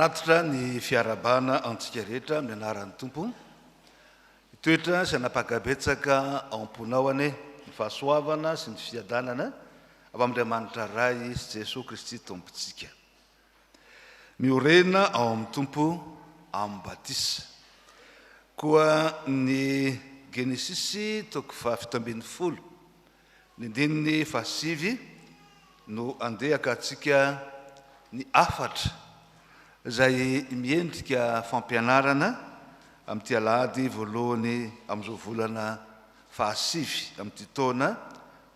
Manatitra ny fiarahabana antsika rehetra amin'ny anaran'ny Tompo. Hitoetra sy hanapaka betsaka ao am-ponao anie ny fahasoavana sy ny fiadanana avy amin'Andriamanitra Ray sy Jesoa Kristy Tompontsika. Miorena ao amin'ny Tompo amin'ny batisa. Koa ny Genesisy toko faha-17, ny andininy fahasivy no andeha hakantsika ny hafatra izay miendrika fampianarana amin'ity alahady voalohany amin'izao volana fahasivy amin'ity taona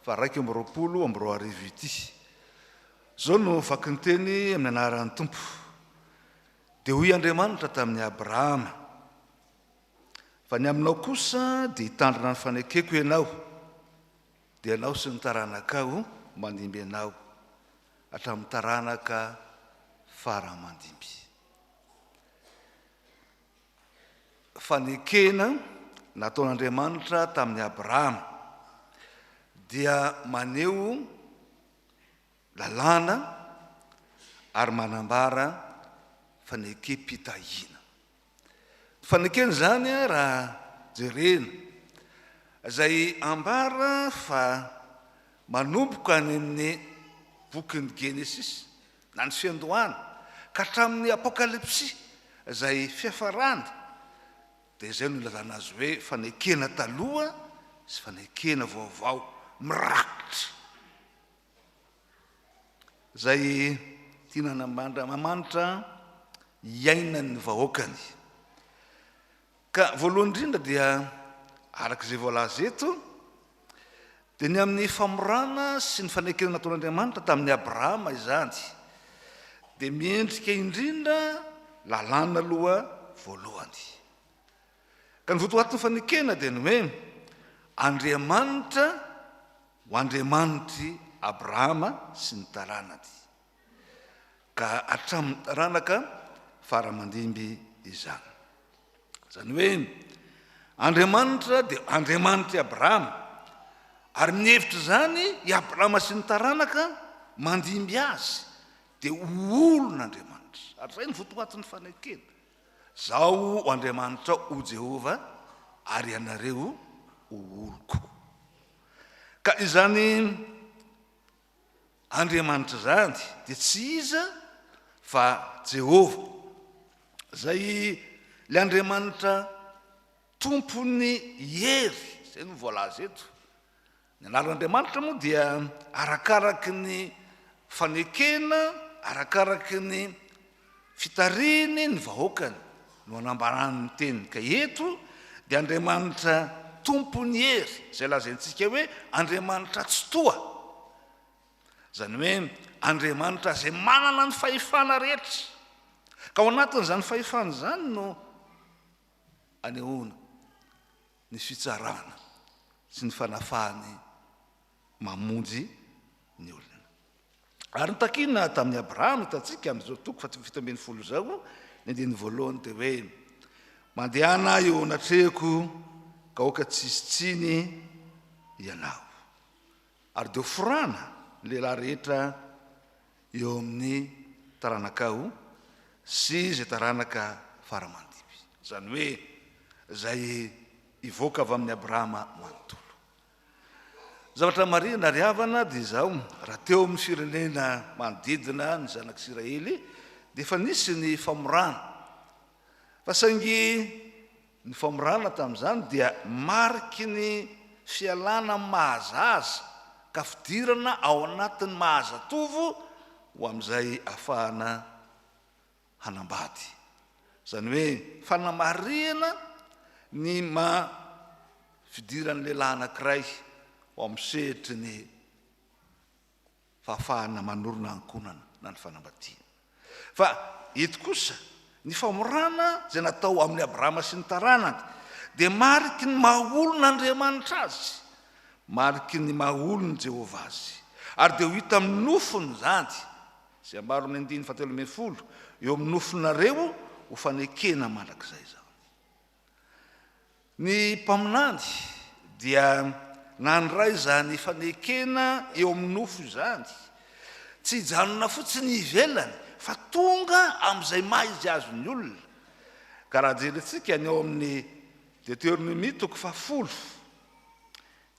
faha-2021 ity. Izao no vakin-teny amin'ny anaran'ny Tompo, Dia hoy Andriamanitra tamin'i Abrahama, Fa ny aminao kosa dia hitandrina ny fanekeko ianao, dia ianao sy ny taranakao mandimby anao, hatramin'ny taranaka fara mandimby. Fanekena nataon'Andriamanitra tamin'i Abrahama dia maneho lalàna ary manambara fanekem-pitahiana. Ny fanekena izany raha jerena izay ambara fa manomboka any amin'ny bokin'ny Genesisy na ny fiandohana ka hatramin'ny Apokalypsy izay fiafarany dia izay no ilazana azy hoe fanekena taloha sy fanekena vaovao mirakitra Izay tian'Andriamanitra hiainan'ny vahoakany. Ka voalohany indrindra dia araka izay voalaza eto, dia ny amin'ny famorana sy ny fanekena nataon'Andriamanitra tamin'i Abrahama izany, dia miendrika indrindra lalàna aloha voalohany. Ka ny votoatin'ny fanekena dia ny hoe Andriamanitra ho Andriamanitr'i Abrahama sy ny taranany, ka hatramin'ny taranaka fara aman-dimby izany. Izany hoe Andriamanitra dia Andriamanitr'i Abrahama, ary mihevitra izany i Abrahama sy ny taranaka mandimby azy dia ho olon'Andriamanitra. Ary izay ny votoatin'ny fanekena. Izaho ho Andriamanitrao, hoy Jehovah, ary ianareo ho oloko. Ka izany Andriamanitra izany dia tsy iza fa Jehovah, izay ilay Andriamanitra Tompon'ny hery, izay no voalaza eto. Ny anaran'Andriamanitra moa dia arakaraky ny fanekena, arakaraky ny fitarihiny ny vahoakany no anambarany ny teniny. Ka eto dia Andriamanitra Tompon'ny hery, izay lazaintsika hoe Andriamanitra Tsitoha. Izany hoe Andriamanitra izay manana ny fahefana rehetra. Ka ao anatin'izany fahefana izany no anehoana ny fitsarana sy ny fanafahany mamonjy ny olona. Ary notakina tamin'i Abrahama, hitantsika amin'izao toko faha 17 izao, ny andininy voalohany dia hoe, Mandehana eo anatrehako ka aoka tsy hisy tsiny ianao. Ary dia hoforana ny lehilahy rehetra eo amin'ny taranakao sy izay taranaka fara aman-dimby. Izany hoe izay hivoaka avy amin'i Abrahama manontolo. Zavatra marihina ry havana dia izao, raha teo amin'ny firenena manodidina ny zanak'Isiraely dia efa nisy ny famorana. Fa saingy ny famorana tamin'izany dia mariky ny fialana amin'ny maha-zaza ka fidirana ao anatin'ny maha-zatovo ho amin'izay afahana hanambady. Izany hoe fanamarihana ny maha fidiran'ny lehilahy anankiray ho amin'ny sehatry ny fahafahana manorina ankohonana na ny fanambadiana. Fa eto kosa, ny famorana izay natao amin'i Abrahama sy ny taranany dia mariky ny maha olon'Andriamanitra azy, mariky ny maha olon'i Jehovah azy. Ary dia ho hita amin'ny nofony izany. Izay ambara amin'ny andininy fahatelo ambin'ny folo, eo amin'ny nofonareo ho fanekena mandrakizay izany. Ny mpaminany dia nandray izany fanekena eo amin'ny nofo izany, tsy hijanona fotsiny ivelany, fa tonga amin'izay maha izy azy ny olona. Ka raha jerentsika ny ao amin'ny Deteronomia toko fahafolo,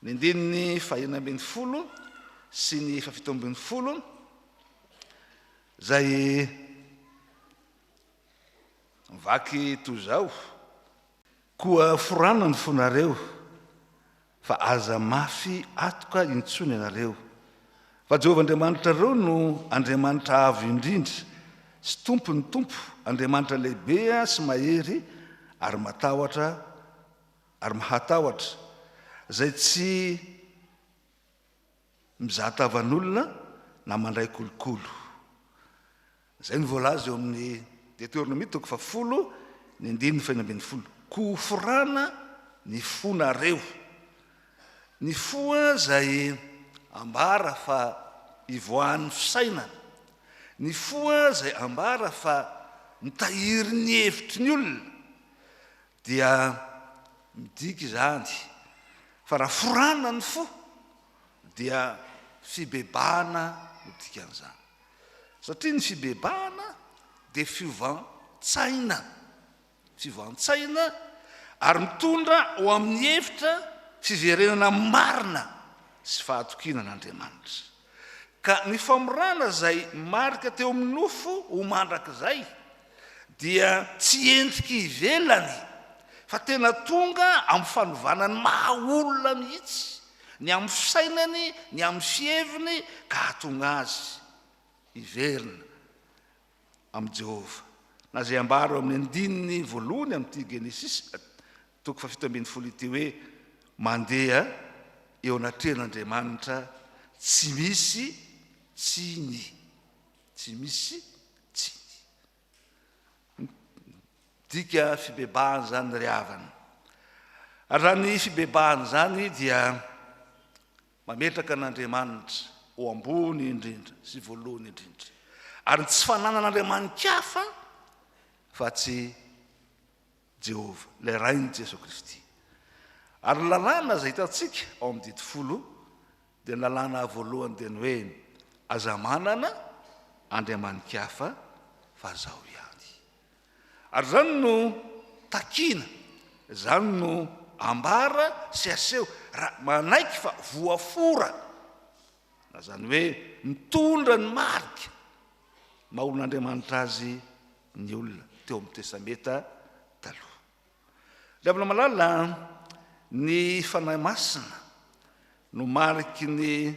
ny andininy fahenina ambinifolo sy ny fahafito ambinifolo, izay mivaky toy izao, Koa forano ny fonareo, fa aza mafy atoka intsony ianareo, fa Jehovah Andriamanitrareo no Andriamanitra Avo Indrindra sy Tompon'ny tompo, Andriamanitra lehibe sy mahery ary matahotra ary mahatahotra, izay tsy Mizaha tavan'olona na mandray kolokolo. Izay no voalaza eo amin'ny Deteronomia toko fahafolo ny andininy fahenina ambinifolo. Koa hoforana ny fonareo. Ny fo izay ambara fa ivoahan'ny fisainana. Ny fo izay ambara fa mitahiry ny hevitry ny olona. Dia midika izany fa raha forana ny fo dia fibebahana no dikan'izany. Satria ny fibebahana dia fiovan-tsaina. Fiovan-tsaina ary mitondra ho amin'ny hevitra fiverenana marina sy fahatokiana an'Andriamanitra. Ka ny famorana izay marika teo amin'ny nofo ho mandrakizay dia tsy endrika ivelany fa tena tonga amin'ny fanovana ny maha olona mihitsy, ny amin'ny fisainany, ny amin'ny fiheviny ka hahatonga azy hiverina amin'i Jehovah. Na izay ambara ao amin'ny andininy voalohany amin'ity Genesisy toko fahafito ambinifolo ity hoe mandeha eo anatrehan'Andriamanitra tsy misy tsiny. Tsy misy tsiny. Midika fibebahana izany ry havana. Ary raha ny fibebahana izany dia mametraka an'Andriamanitra ho ambony indrindra sy voalohany indrindra. Ary ny tsy fananana Andriamani-kafa fa tsy Jehovah, ilay Rain'i Jesoa Kristy. Ary ny lalàna izay hitantsika ao amin'ny didy folo dia ny lalàna voalohany dia ny hoe aza manana andriamani-kafa fa Izaho ihany. Ary izany no takiana, izany no ambara sy aseho raha manaiky fa voafora, na izany hoe mitondra ny marika maha olon'Andriamanitra azy ny olona teo amin'ny Testamenta Taloha. Ry havana malala, ny Fanahy Masina no mariky ny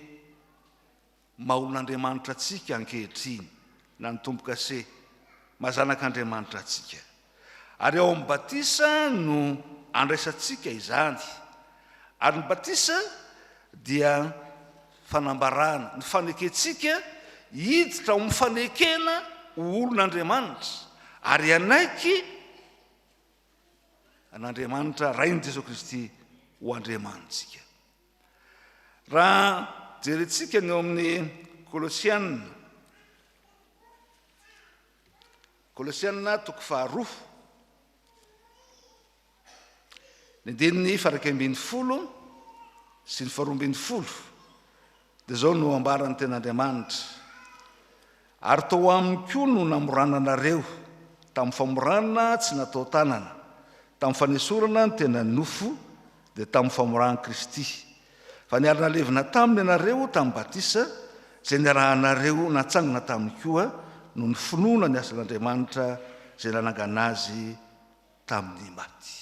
maha olon'Andriamanitra antsika ankehitriny, na ny tombo-kase maha zanak'Andriamanitra antsika. Ary ao amin'ny batisa no andraisantsika izany. Ary ny batisa dia fanambarana ny fanekentsika hiditra ao amin'ny fanekena ho olon'Andriamanitra ary hanaiky an'Andriamanitra Rain'i Jesoa Kristy ho Andriamanitsika. Raha jerentsika ny eo amin'ny Kolosiana, Kolosiana toko faharoa, Ny andininy faha 11 sy ny faharoa ambinifolo dia izao no ambaran'ny Tenin'Andriamanitra, Ary tao aminy koa no namorana anareo, tamin'ny famorana tsy natao tanana, tamin'ny fanesorana ny tenan'ny nofo, dia tamin'ny famoran'i Kristy. Fa niara-nalevina taminy ianareo tamin'ny batisa, izay niarahanareo natsangana taminy koa, noho ny finoana ny asan'Andriamanitra izay nanangana azy tamin'ny maty.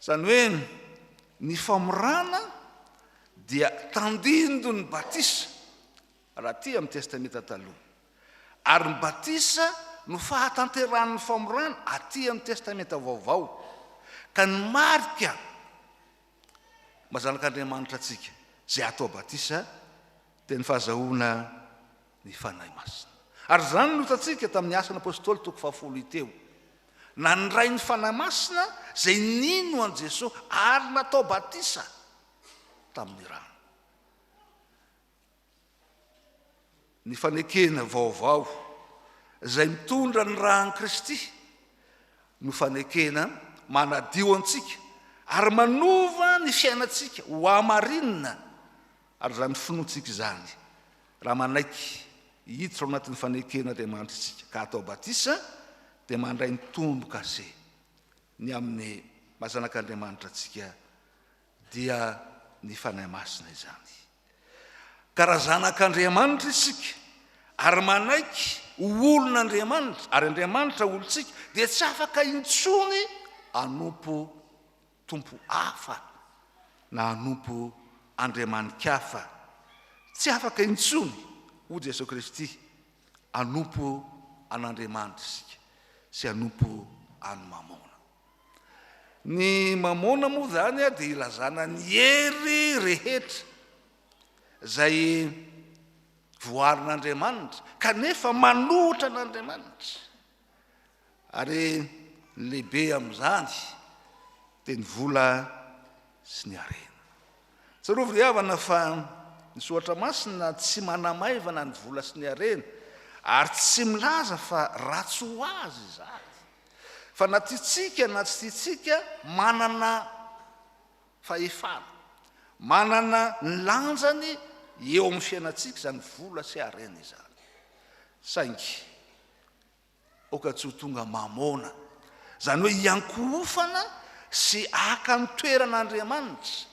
Izany hoe ny famorana dia tandindon'ny batisa raha aty amin'ny Testamenta Taloha. Ary ny batisa no fahatanterahan'ny famorana aty amin'ny Testamenta Vaovao. Ka ny marika maha zanak'Andriamanitra antsika izay atao batisa dia ny fahazahoana ny Fanahy Masina. Ary izany no hitantsika tamin'ny Asan'ny Apostoly toko fahafolo iteo. Nandray ny Fanahy Masina izay nino an'i Jesoa ary natao batisa tamin'ny rano. Ny fanekena vaovao izay mitondra ny ran'i Kristy no fanekena manadio antsika ary manova ny fiainantsika ho hamarinina ary izany finoantsika izany raha manaiky. Hiditra ao anatin'ny faneken'Andriamanitra isika ka atao batisa dia mandray ny tombo-kase ny amin'ny maha zanak'Andriamanitra antsika dia ny Fanahy Masina izany. Ka raha zanak'Andriamanitra isika ary manaiky ho olon'Andriamanitra ary Andriamanitra olontsika dia tsy afaka intsony hanompo tompo hafa na hanompo andriamani-kafa. Tsy afaka intsony, hoy Jesoa Kristy, hanompo an'Andriamanitra isika sy hanompo an'i Mamôna. Ny Mamôna moa izany dia ilazana ny hery rehetra izay voarin'Andriamanitra kanefa manohitra an'Andriamanitra. Ary ny lehibe amin'izany dia ny vola sy ny harena. Tsarovy ry havana fa ny Soratra Masina tsy manamaivana ny vola sy ny harena ary tsy milaza fa ratsy ho azy izany. Fa na tiantsika na tsy tiantsika, manana fahefana, manana ny lanjany eo amin'ny fiainantsika izany vola sy harena izany. Saingy Aoka tsy ho tonga mamôna, izany hoe hiankohofana sy haka ny toeran'Andriamanitra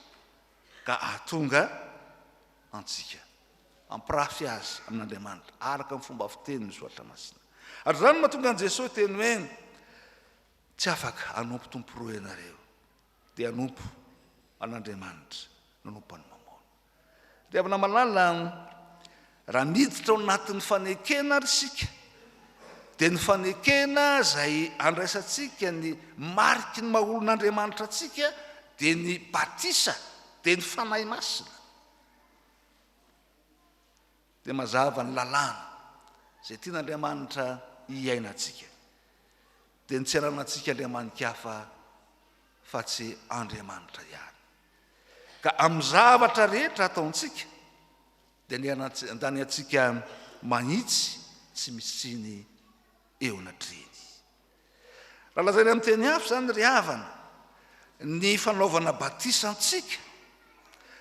ka hahatonga antsika hampirafy azy amin'Andriamanitra, araka ny fomba fitenin'ny Soratra Masina. Ary izany no mahatonga an'i Jesoa hiteny hoe, Tsy afaka hanompo tompo roa ianareo, dia hanompo an'Andriamanitra, nanompo an'i Mamôna. Ry havana malala, raha miditra ao anatin'ny fanekena ary isika, dia ny fanekena izay andraisantsika ny mariky ny maha olon'Andriamanitra antsika dia ny batisa, dia ny Fanahy Masina. Dia mazava ny lalàna izay tian'Andriamanitra hiainantsika. Dia ny tsy ananantsika andriamani-kafa fa tsy Andriamanitra ihany. Ka amin'ny zavatra rehetra ataontsika dia ny handany antsika mahitsy tsy misy tsiny eo anatrehiny. Raha lazaina amin'ny teny hafa izany ry havana, ny fanaovana batisa antsika,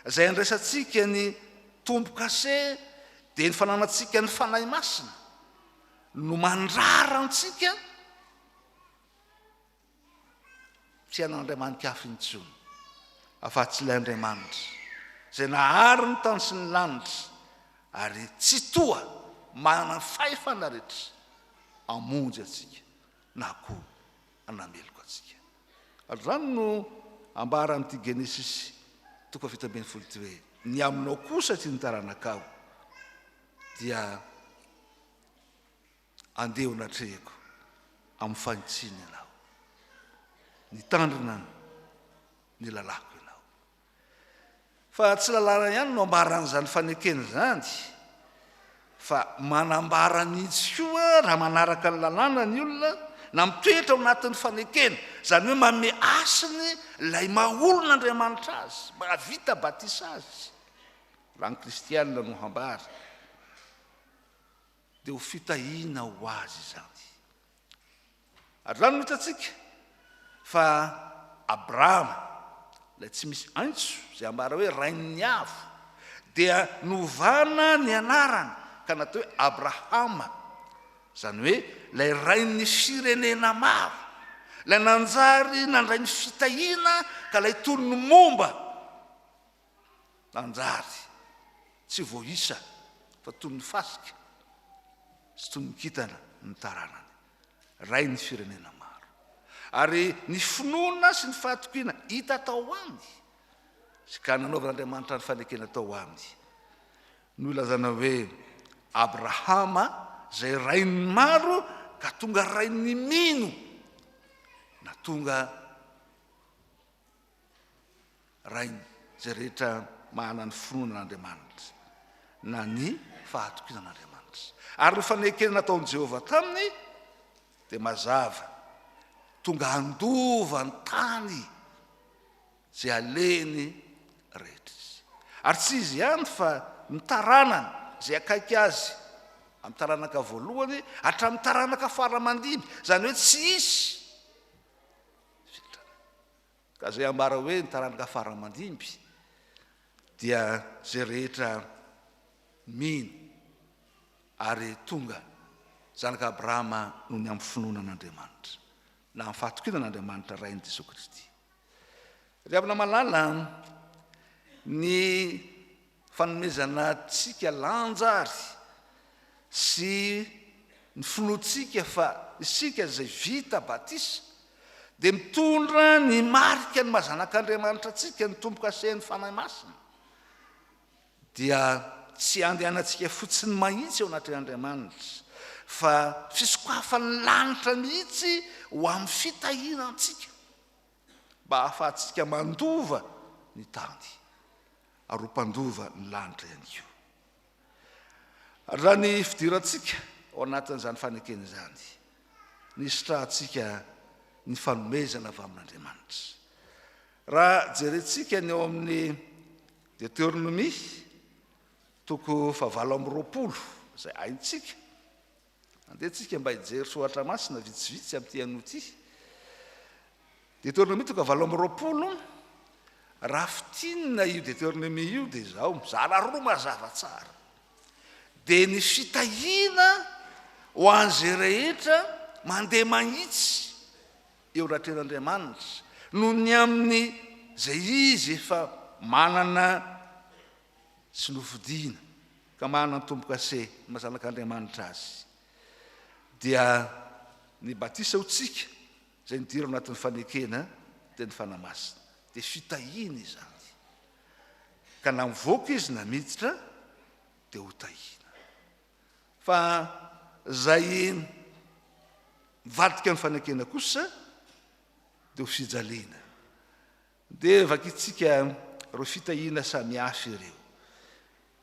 izay andraisantsika ny tombo-kase dia ny fananantsika ny Fanahy Masina no mandrara antsika Tsy an'Andriamani-kafa intsony, afa-tsy ilay Andriamanitra, izay nahary ny tany sy ny lanitra, ary Tsitoha manana ny fahefana rehetra hamonjy antsika na koa hanameloka antsika. Ary izany no ambara amin'ity Genesisy toko faha 17 ity hoe, Ny aminao kosa sy ny taranakao dia Andeha ho natrehiko amin'ny fahitsiana ianao. Nitandrina ny lalàko ianao. Fa tsy lalàna ihany no ambaran'izany fanekena izany, fa manambara mihitsy koa raha manaraka ny lalàna ny olona, na mitoetra ao anatin'ny fanekena, izany hoe manome hasiny ilay maha olon'Andriamanitra azy, mahavita batisa azy, raha ny kristiana no hambara. Dia ho fitahiana ho azy izany. Ary izany no hitantsika fa Abrahama, ilay tsy misy antso, izay ambara hoe rain'ny avo, dia novana ny anarany ka natao hoe Abrahama, izany hoe ilay rain'ny firenena maro, ilay nanjary nandray ny fitahiana ka ilay toy ny momba. Nanjary tsy voaisa fa toy ny fasika sy toy ny kintana ny taranany. Rain'ny firenena maro. Ary ny finoana sy ny fahatokiana hita tao aminy sy ka nanaovan'Andriamanitra ny fanekena tao aminy no ilazana hoe Abrahama izay rain'ny maro ka tonga rain'ny mino na tonga Rainy izay rehetra manana ny finoana an'Andriamanitra, na ny fahatokiana an'Andriamanitra. Ary ny fanekena nataon'i Jehovah taminy dia mazava, tonga handova ny tany izay alehiny rehetra izy. Ary tsy izy ihany fa ny taranany izay akaiky azy, amin'ny taranaka voalohany hatramin'ny taranaka fara aman-dimby, izany hoe tsy hisy sitrana. Ka izay ambara hoe ny taranaka fara aman-dimby dia izay rehetra mino. Ary tonga zanak'i Abrahama noho ny amin'ny finoana an'Andriamanitra, na amin'ny fahatokiana an'Andriamanitra Rain'i Jesoa Kristy. Ry havana malala, ny fanomezana antsika lanja ary sy ny finoantsika fa isika izay vita batisa dia mitondra ny marika ny maha zanak'Andriamanitra antsika, ny tombo-kasen'ny Fanahy Masina, dia tsy andehanantsika fotsiny mahitsy eo anatrehan'Andriamanitra, fa fisokafan'ny lanitra mihitsy ho amin'ny fitahiana antsika. mba hahafahantsika mandova ny tany ary ho mpandova ny lanitra ihany koa. Raha ny fidirantsika ao anatin'izany fanekena izany, ny hisitrahantsika ny fanomezana avy amin'Andriamanitra. Raha jerentsika ny ao amin'ny Deteronomia, toko fahavalo amby 20, izay haintsika, Andeha tsika mba hijery soratra masina vitsivitsy amin'ity anio ity. Deteronomia toko 28, raha fintinina io Deteronomia io dia izao, mizara roa mazava tsara. Dia ny fitahiana ho an'izay rehetra mandeha mahitsy eo anatrehan'Andriamanitra noho ny amin'ny izay izy efa manana sy nofidina ka manana ny tombo-kase ny maha zanak'Andriamanitra azy, dia ny batisa ho tsika izay nidirana ao anatin'ny fanekena dia ny Fanahy Masina. Dia fitahiana izany. Ka na mivoaka izy na miditra dia ho tahiana. Fa izay mivadika ny fanekena kosa dia ho fijaliana. Dia vakintsika ireo fitahiana samihafa ireo.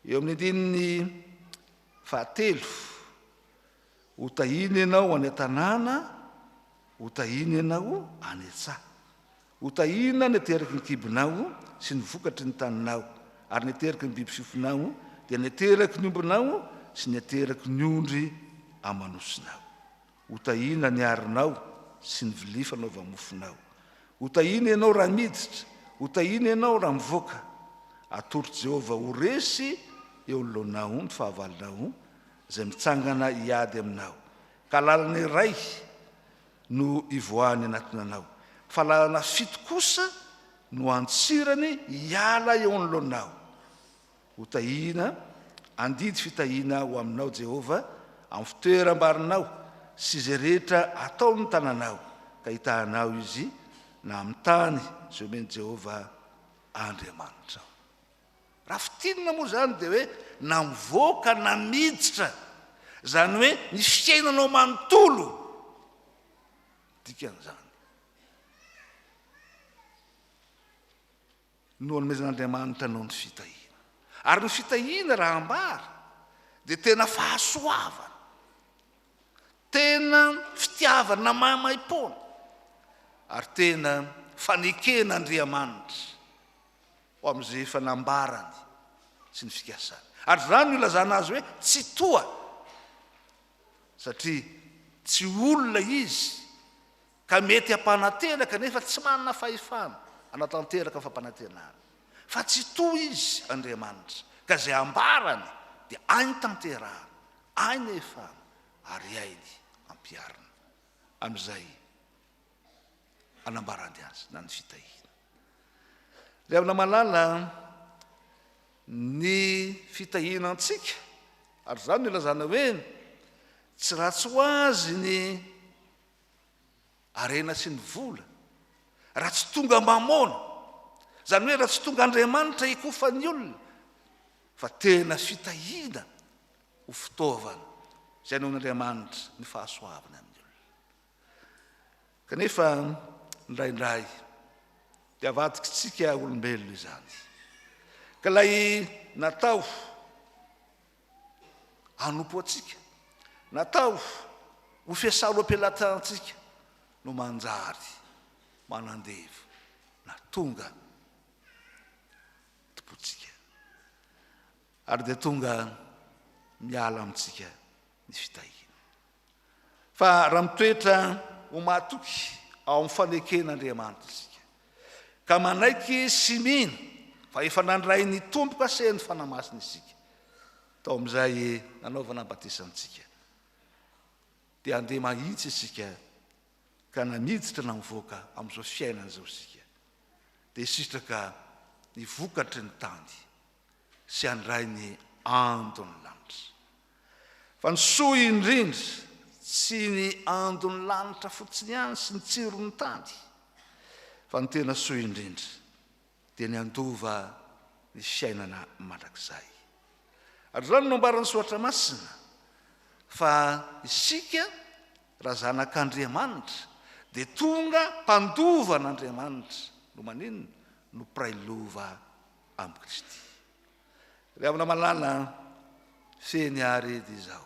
Eo amin'ny andininy fahatelo, Ho tahiana ianao any an-tanàna, ho tahiana ianao any an-tsaha. Ho tahiana ny ateraky ny kibonao sy ny vokatry ny taninao, ary ny ateraky ny biby fiofinao, dia ny ateraky ny ombinao sy ny ateraky ny ondry aman'osinao. Ho tahiana ny harinao sy ny vilia fanaova-mofonao. Ho tahiana ianao raha miditra, ho tahiana ianao raha mivoaka. Atorotr'i Jehovah ho resy eo anoloanao ny fahavalonao izay mitsangana hiady aminao, ka lalana iray no hivoahany hanatona anao, fa lalana fito kosa no hantsirany hiala eo anoloanao. Ho tahiana, handidy fitahiana ho aminao Jehovah amin'ny fitoeram-barinao sy izay rehetra ataon'ny tananao, ka hitahanao Izy na amin'ny tany izay omen'i Jehovah Andriamanitrao. Raha fintinina moa izany dia hoe na mivoaka na miditra, izany hoe ny fiainanao manontolo dikan'izany. No anomezan'Andriamanitra anao ny fitahiana. Ary ny fitahiana raha ambara dia tena fahasoavana, tena fitiavana maimaimpoana, ary tena faneken'Andriamanitra ho amin'izay efa nambarany sy ny fikasany. Ary izany no ilazana azy hoe tsy toa, satria tsy olona izy ka mety hampanantena kanefa tsy manana fahefana hanatanteraka ny fampanantenany, fa tsy toa Izy Andriamanitra, ka izay ambarany dia hainy tanterahana, hainy efana ary hainy ampiharina amin'izay anambarany azy na ny fitahiana. Ry havana malala, ny fitahiana antsika, ary izany no ilazana hoe tsy ratsy ho azy ny harena sy ny vola, raha tsy tonga mamôna, izany hoe raha tsy tonga Andriamanitra hikofan'ny olona, fa tena fitahiana ho fitaovana izay nomen'Andriamanitra ny fahasoavany amin'ny olona. Kanefa indraindray dia avadikitsika olombelona izany, ka ilay natao hanompo antsika, natao ho fiasalo-am-pelatanantsika no manjary manandevo na tonga tompontsika, ary dia tonga miala amintsika ny fitahiana. Fa raha mitoetra ho mahatoky ao amin'ny faneken'Andriamanitra isika, ka manaiky sy mino fa efa nandray ny tombo-kasen'ny Fanahy Masina isika, Tao amin'izay nanaovana batisa antsika, dia handeha mahitsy isika ka na miditra na mivoaka amin'izao fiainana izao isika, dia hisitraka ny vokatry ny tany sy handray ny andon'ny lanitra. Fa ny soa indrindra, tsy ny andon'ny lanitra fotsiny ihany sy ny tsiron'ny tany, fa ny tena soa indrindra dia ny handova ny fiainana mandrakizay. Ary izany no ambaran'ny Soratra Masina, fa isika raha zanak'Andriamanitra dia tonga mpandova an'Andriamanitra, no maninona? No mpiray lova amin'i Kristy. Ry havana malala, fehiny àry dia izao,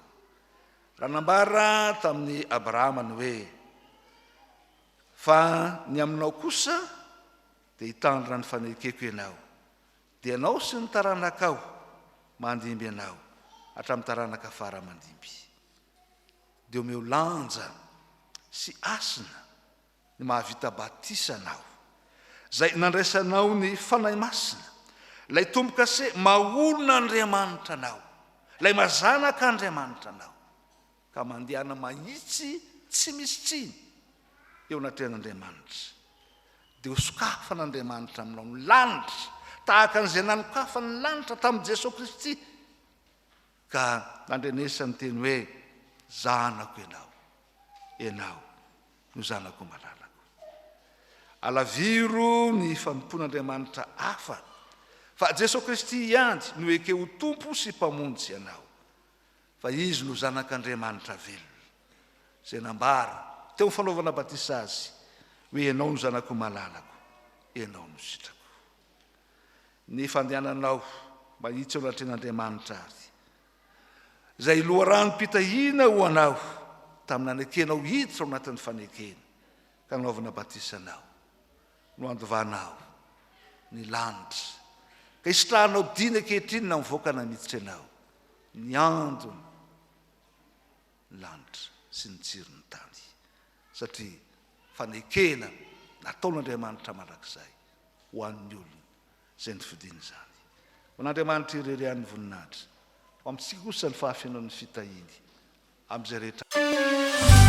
raha nambara tamin'i Abrahama ny hoe, Fa ny aminao kosa dia hitandrina ny fanekeko ianao, dia ianao sy ny taranakao mandimby anao hatramin'ny taranaka fara mandimby. Dia omeo lanja sy hasina ny mahavita batisa anao, izay nandraisanao ny Fanahy Masina, ilay tombo-kase maha olon'Andriamanitra anao, ilay maha zanak'Andriamanitra anao, ka mandehana mahitsy tsy misy tsiny eo anatrehan'Andriamanitra, dia hosokafan'Andriamanitra aminao ny lanitra, tahaka an'izay nanokafany ny lanitra tamin'i Jesoa Kristy, ka nandrenesany teny hoe, Zanako ianao, ianao no zanako malalako. Alaviro ny fanompoan'Andriamanitra hafa, fa Jesoa Kristy ihany no ekeo ho Tompo sy Mpamonjy anao, fa Izy no Zanak'Andriamanitra velona, izay nambara teo amin'ny fanaovana batisa Azy hoe, Ianao no Zanako malalako, Ianao no sitrako. Ny fandehananao mahitsy eo anatrehan'Andriamanitra àry, izay loharanom-pitahiana ho anao tamin'ny nanekenao hiditra ao anatin'ny fanekena ka nanaovana batisa anao, no handovanao ny lanitra, ka hisitrahanao dina ankehitriny na mivoaka na miditra ianao, ny andon'ny lanitra sy ny tsiron'ny tany, satria fanekena nataon'Andriamanitra mandrakizay ho an'ny olony izay nofidiny izany. Ho an'Andriamanitra irery ihany ny voninahitra, ho amintsika kosa ny fahafenoan'ny fitahiany amin'izay rehetra.